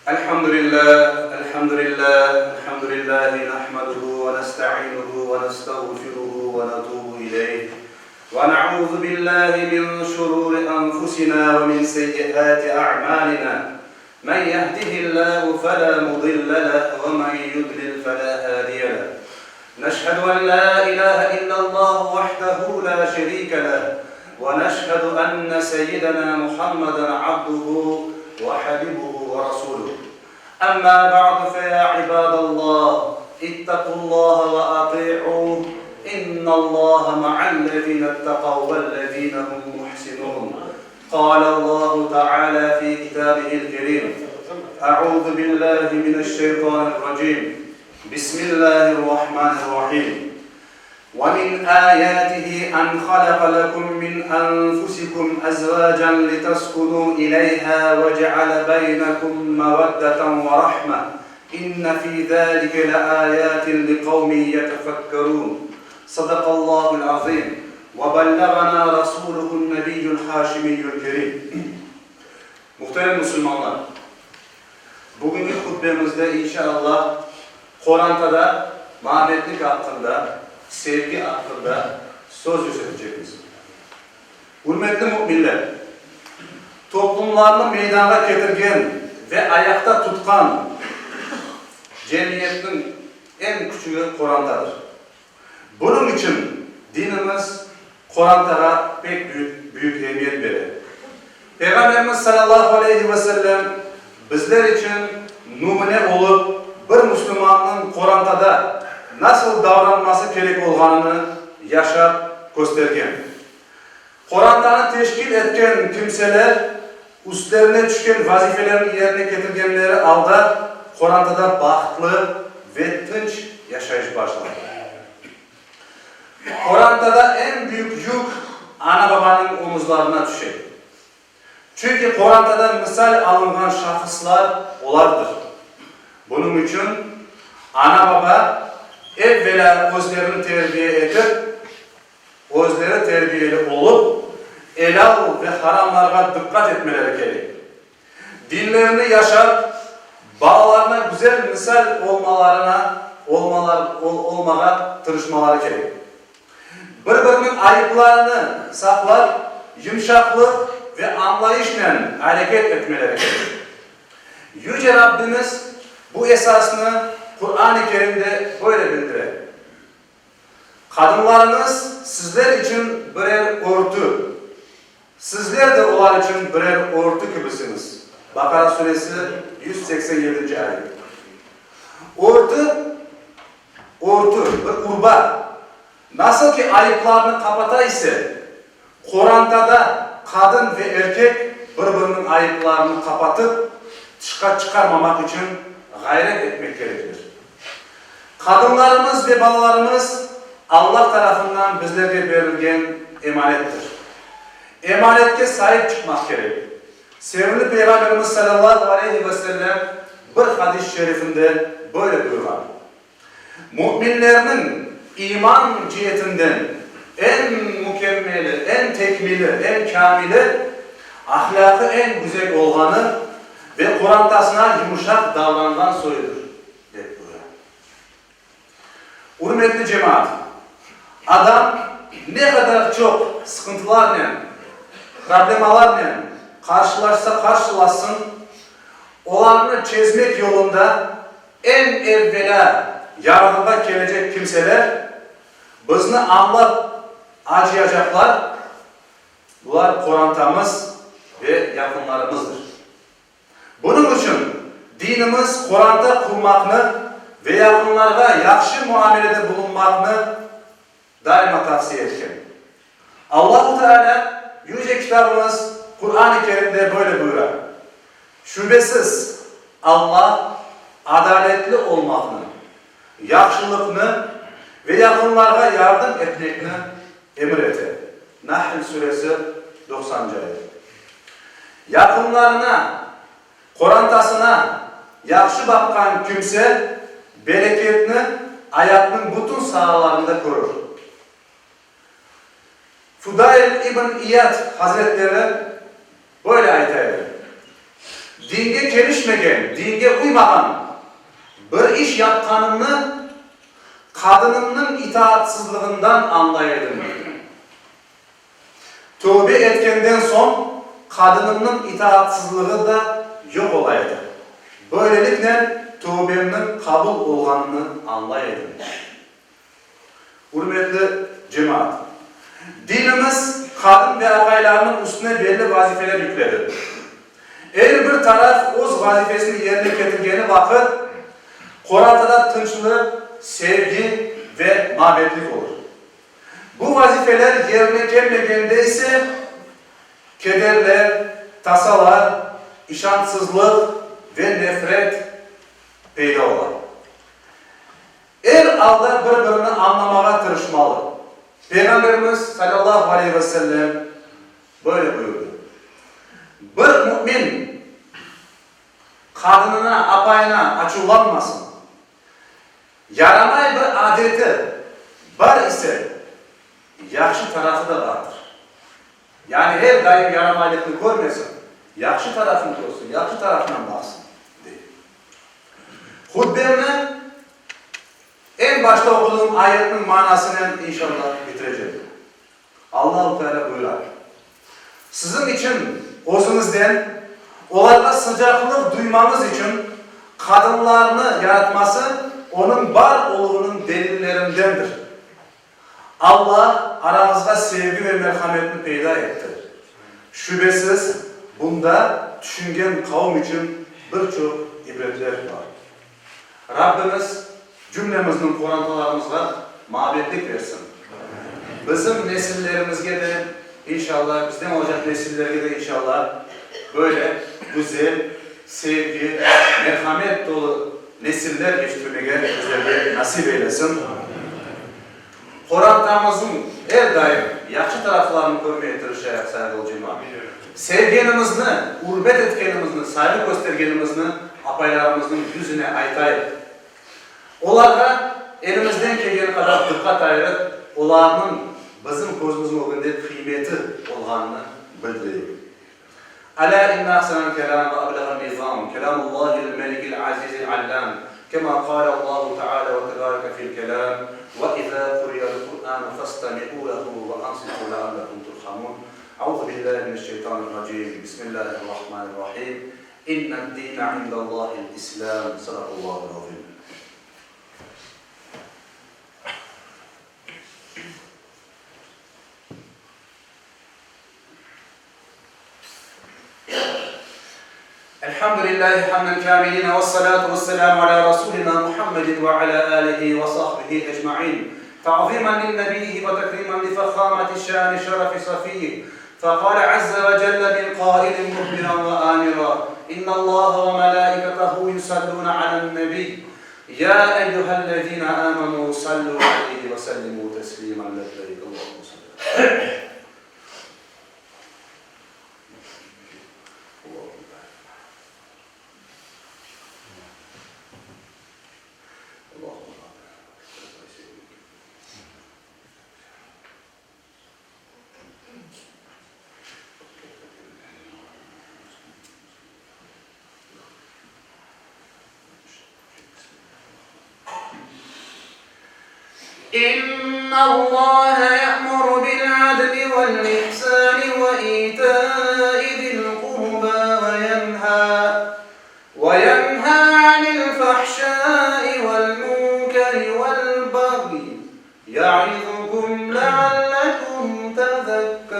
الحمد لله الحمد لله الحمد لله نحمده ونستعينه ونستغفره ونتوب إليه ونعوذ بالله من شرور أنفسنا ومن سيئات أعمالنا من يهده الله فلا مضل له ومن يضلل فلا هادي له نشهد أن لا إله إلا الله وحده لا شريك له ونشهد أن سيدنا محمدا عبده وحبيبه ورسوله أما بعد فيا عباد الله اتقوا الله وأطيعوه إن الله مع الذين اتقوا والذين هم محسنون قال الله تعالى في كتابه الكريم أعوذ بالله من الشيطان الرجيم بسم الله الرحمن الرحيم ومن آياته أن خلق لكم من أنفسكم أزواجا لتسكنوا إليها وجعل بينكم مودة ورحمة إن في ذلك لآيات لقوم يتفكرون صدق الله العظيم وبلغنا رسوله النبي الحاشمي الكريم Muhterem musulmanlar! Bugünki hutbemizde, inşa Allah, qorantada muabbetlik aqqında, sevgi aqqında söz yürsetecekmiz. Ürmetli müminler! Toplumlarnı meydanğa ketirgen ve ayaqta tutqan cemiyetniñ eñ küçügi qorantadır. Bunıñ içün dinimiz qorantağa pek büyük büyük emiyet bere. Peyğamberimiz salâllahu aleyhi ve sellem bizler içün numüne olıp, bir müslümannıñ qorantada nasıl davranması kerek olğanını yaşap köstergen. Qorantanı teşkil etken kimseler üstlerine tüşken vazifelerni yerine ketirgenleri alda qorantada bahtlı ve tınç yaşayış başlar. Qorantada eñ büyük yük ana-babanıñ omuzlarına tüşe. Çünki qorantada misal alınğan şahıslar olardır. Bunıñ içün ana-baba evvelâ özlerini terbiye etip, Özleri terbiyeli olıp, elâl ve haramlarğa diqqat etmeleri kerek. Dinlerini yaşap, balalarına güzel misal olmalarına olmağa tırışmaları kerek. Bir-biriniñ ayıplarını saqlap, yımşaqlıq ve añlayışnen areket etmeleri kerek. Yüce Rabbimiz bu esasnı Quran-ı Kerimde böyle bildire. Qadınlarıñız sizler içün birer örtü, sizler de olar içün birer örtü kibisiñiz, Baqara suresi, 187-nci ayet. Örtü, örtü, bir urba, nasıl ki ayıplarnı qapata ise, qorantada qadın ve erkek bir-biriniñ ayıplarını qapatıp, tışqa çıqarmamaq içün ğayret etmek kerekler. Qadınlarımız ve balalarımız Allah tarafından bizlerge berilgen emanettir. Emanetke saip çıqmaq kerek. Sevimli Peyğamberimiz salâllahu aleyhi ve sellem bir hadis-i şerifinde böyle buyurğan, Müminlerniñ iman cietinden eñ mükemmeli, eñ tekmili, eñ kâmili, ahlâqı eñ güzel olğanı ve qorantasına yumuşaq davranğan soyudır, dep buyura. Ürmetli cemaat, adam ne qadar çoq sıqıntılarnen, problemalarnen qarşılaşsa qarşılaşsın, olarnı çezmek yolunda eñ evvelâ yardımğa kelecek kimseler, bizni añlap acıyacaqlar, Bular qorantamız ve yaqınlarımızdır. Bunıñ içün dinimiz qoranta qurmaqnı ve yaqınlarğa yahşı muamelede bulunmaqnı daima tavsiye etken. Allahu Teala Yüce Kitabımız Quran-ı Kerimde böyle buyura, Şübesiz, Alla adaletli olmaqnı, yahşılıqnı ve yaqınlarğa yardım etmekni emir ete, Nahl suresi, doqsancı ayet. Yaqınlarına, qorantasına yahşı baqqan kimse bereketni ayatnıñ bütün saalarında körür. Fudayl ibn İyad hazretleri böyle ayta edi, Dinge kelişmegen, dinge uymağan bir iş yapqanımnı qadınımnıñ itaatsızlığından añlay edim, dedi. Tövbe etkenden soñ qadınımnıñ itaatsızlığı da yoq ola edi. Böyleliknen tövbemniñ qabul olğanını añlay edim. Ürmetli cemaat! Dinimiz qadın ve aqaylarnıñ üstüne belli vazifeler yükledi. Er bir taraf öz vazifesini yerine ketirgeni vaqıt, qorantada tınçlıq, sevgi ve mabetlik olur. Bu vazifeler yerine kelmegende ise, kederler, tasalar, işançsızlıq ve nefret peyda ola. Er alda bir-birini añlamağa tırışmalı. Peyğamberimiz, salâllahu aleyhi ve sellem, böyle buyurdı, Bir mümin qadınına, apayına açuvlanmasın. Yaramay bir adeti bar ise, yahşı tarafı da bardır. Yani er daim yaramaylıqnı körmesin, yahşı tarafını körsün, yahşı tarafından baqsın, dey. Hutbemni eñ başta oquduğım ayetniñ manasınen inşallah bitirecem. Allahu Teala buyura, Siziñ içün özüñizden, olarğa sıcaqlıq duymañız içün qadınlarnı yaratması Onıñ bar oluvınıñ delillerindendir. Alla arañızğa sevgi ve merhametni peyda etti. Şübesiz, bunda tüşüngen qavm içün bir çoq ibretler bar. Rabbimiz cümlemizniñ qorantalarımızğa mabetlik bersin. Bizim nesillerimizge de, inşalla, bizden olacaq nesillerge de, inşalla, böyle güzel, sevgi, merhamet tolu nesiller yetiştirmege bizlerge nasip eylesin. Qorantamıznıñ er daim yahşı taraflarını körmeye tırışayıq, sayğılı cemaat. Sevgenimizni, ürmet etkenimizni, sayğı köstergenimizni apaylarımıznıñ yüzüne aytayıq. Olarğa elimizden kelgeni qadar diqqat ayırıp, olarnıñ bizim közümizniñ ögünde qıymeti olğanını bildireyik. Alâ inne ahsenel kelâm ve ebleğen nizâm, kelâmullâhil melikil azizil allâm, kemâ qâle Allahu teâlâ ve tebâreke fil kelâm, ve izâ quriyel Qur'ânu festemi'û lehu ve ansitû leallekum turhamûn. Euzu billâhi mineşşeytanirracîm. Bismillâhirrahmânirrahîm. İnned-dîne indellâhil İslâm. Sadakallâhul azîm. Elhamdülillahi hamden kâmiline vessalâtu vesselâmu alâ rasûlinâ Muhammedin ve alâ âlihi ve sahbihi ecmaîn. Ta'zîmen linnebiyyihi ve tekrîmen lifehâmeti şâni şerefi safiyyihi. Feqâle azze ve celle min qâilin muhbiran ve âmira, İnnallâhe ve melâiketehu yusallûne alen-nebiy. Yâ eyyühellezîne âmenû sallû aleyhi ve sellimû teslîmen. Lebbeyk Allahümme salli alâ. İnnallâhe ye'muru bil-adli vel-ihsâni ve itâi zil-qurbâ ve yenhâ ve yenhâ anil-fahşâi vel-munkeri vel-bagyi ya'izukum leallekum tezekkerûn.